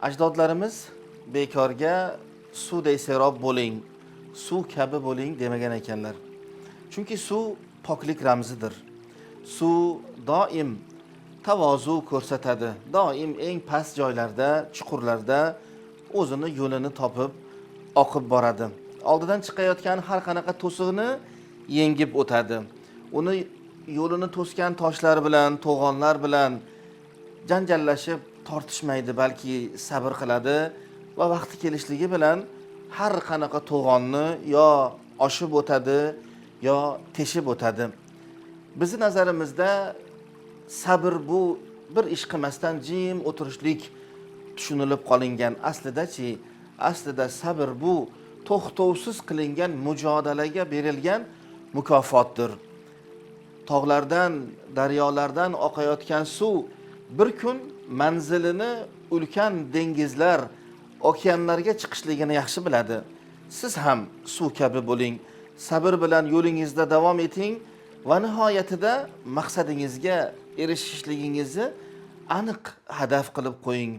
Ajdodlarimiz bekorga "Suvday serob bo'ling, suv kabi bo'ling" demagan ekanlar. Chunki suv poklik ramzidir. Suv doim tavozu ko'rsatadi, doim eng past joylarda, chuqurlarda o'zini yo'lini topib oqib boradi, oldidan chiqayotgan har qanaqa to'siqni yengib o'tadi, uni yo'lini to'sgan toshlar bilan, to'g'onlar bilan janjallashib tortishmaydi, balki sabr qiladi va vaqti kelishligi bilan har qanaqa to'g'onni yo oshib o'tadi, yo teshib o'tadi. Bizni nazarimizda sabr bu bir ish qilmasdan jim o'tirishlik tushunilib qolingan. Aslidachi, aslida sabr bu to'xtovsiz qilingan mujodalaga berilgan mukofotdir. Tog'lardan, daryolardan oqayotgan suv bir kun manzilini ulkan dengizlar, okeanlarga chiqishligini yaxshi biladi. Siz ham suv kabi bo'ling, sabr bilan yo'lingizda davom eting va nihoyatida maqsadingizga erishishligingizni aniq hadaf qilib qo'ying.